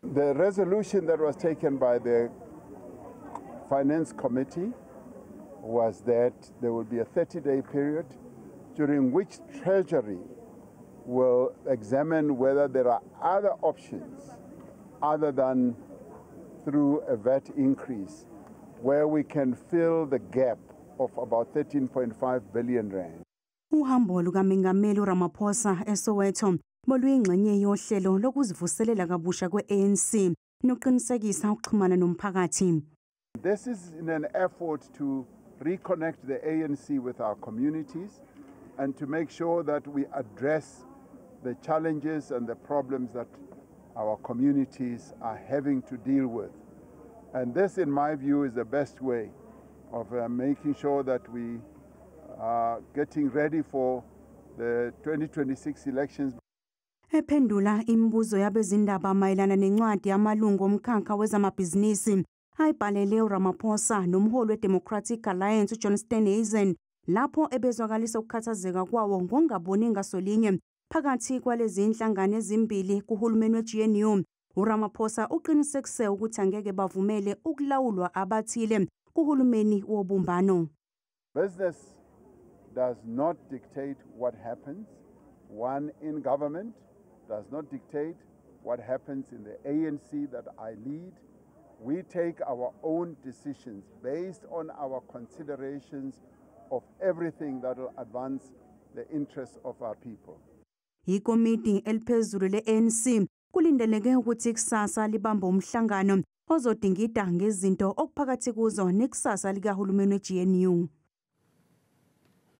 The resolution that was taken by the Finance Committee was that there will be a 30-day period during which Treasury will examine whether there are other options other than through a VAT increase where we can fill the gap of about 13.5 billion rand. Uhambo lukaMengameli uRamaphosa eSoweto boluyingxenye yohlelo lokuzivuselela kabusha kwe-ANC nokuqinisekisa ukuxhumana nomphakathi. This is in an effort to reconnect the ANC with our communities and to make sure that we address the challenges and the problems that our communities are having to deal with. And this, in my view, is the best way of making sure that we are getting ready for the 2026 elections. Ephendula imibuzo yabezindaba mayelana nencwadi yamalungu omkhakha wezamabhizinisi ayibhalele uRamaphosa nomholi weDemocratic Alliance uJohn Steenhuisen, lapho ebezwakalisa ukukhathazeka kwawo ngokungaboni ngasolinye phakathi kwalezi inhlangano ezimbili kuhulumeni we-GNU, uRamaphosa uqinisekise ukuthi angeke bavumele ukulawulwa abathile kuhulumeni wobumbano. Business does not dictate what happens. One in government does not dictate what happens in the ANC that I lead. We take our own decisions based on our considerations of everything that will advance the interests of our people. Ikomiti eliphezulu le-ANC kulindeleke ukuthi kusasa libambe umhlangano ozodingida ngezinto okuphakathi kuzo nekusasa likahulumeni we-GNU.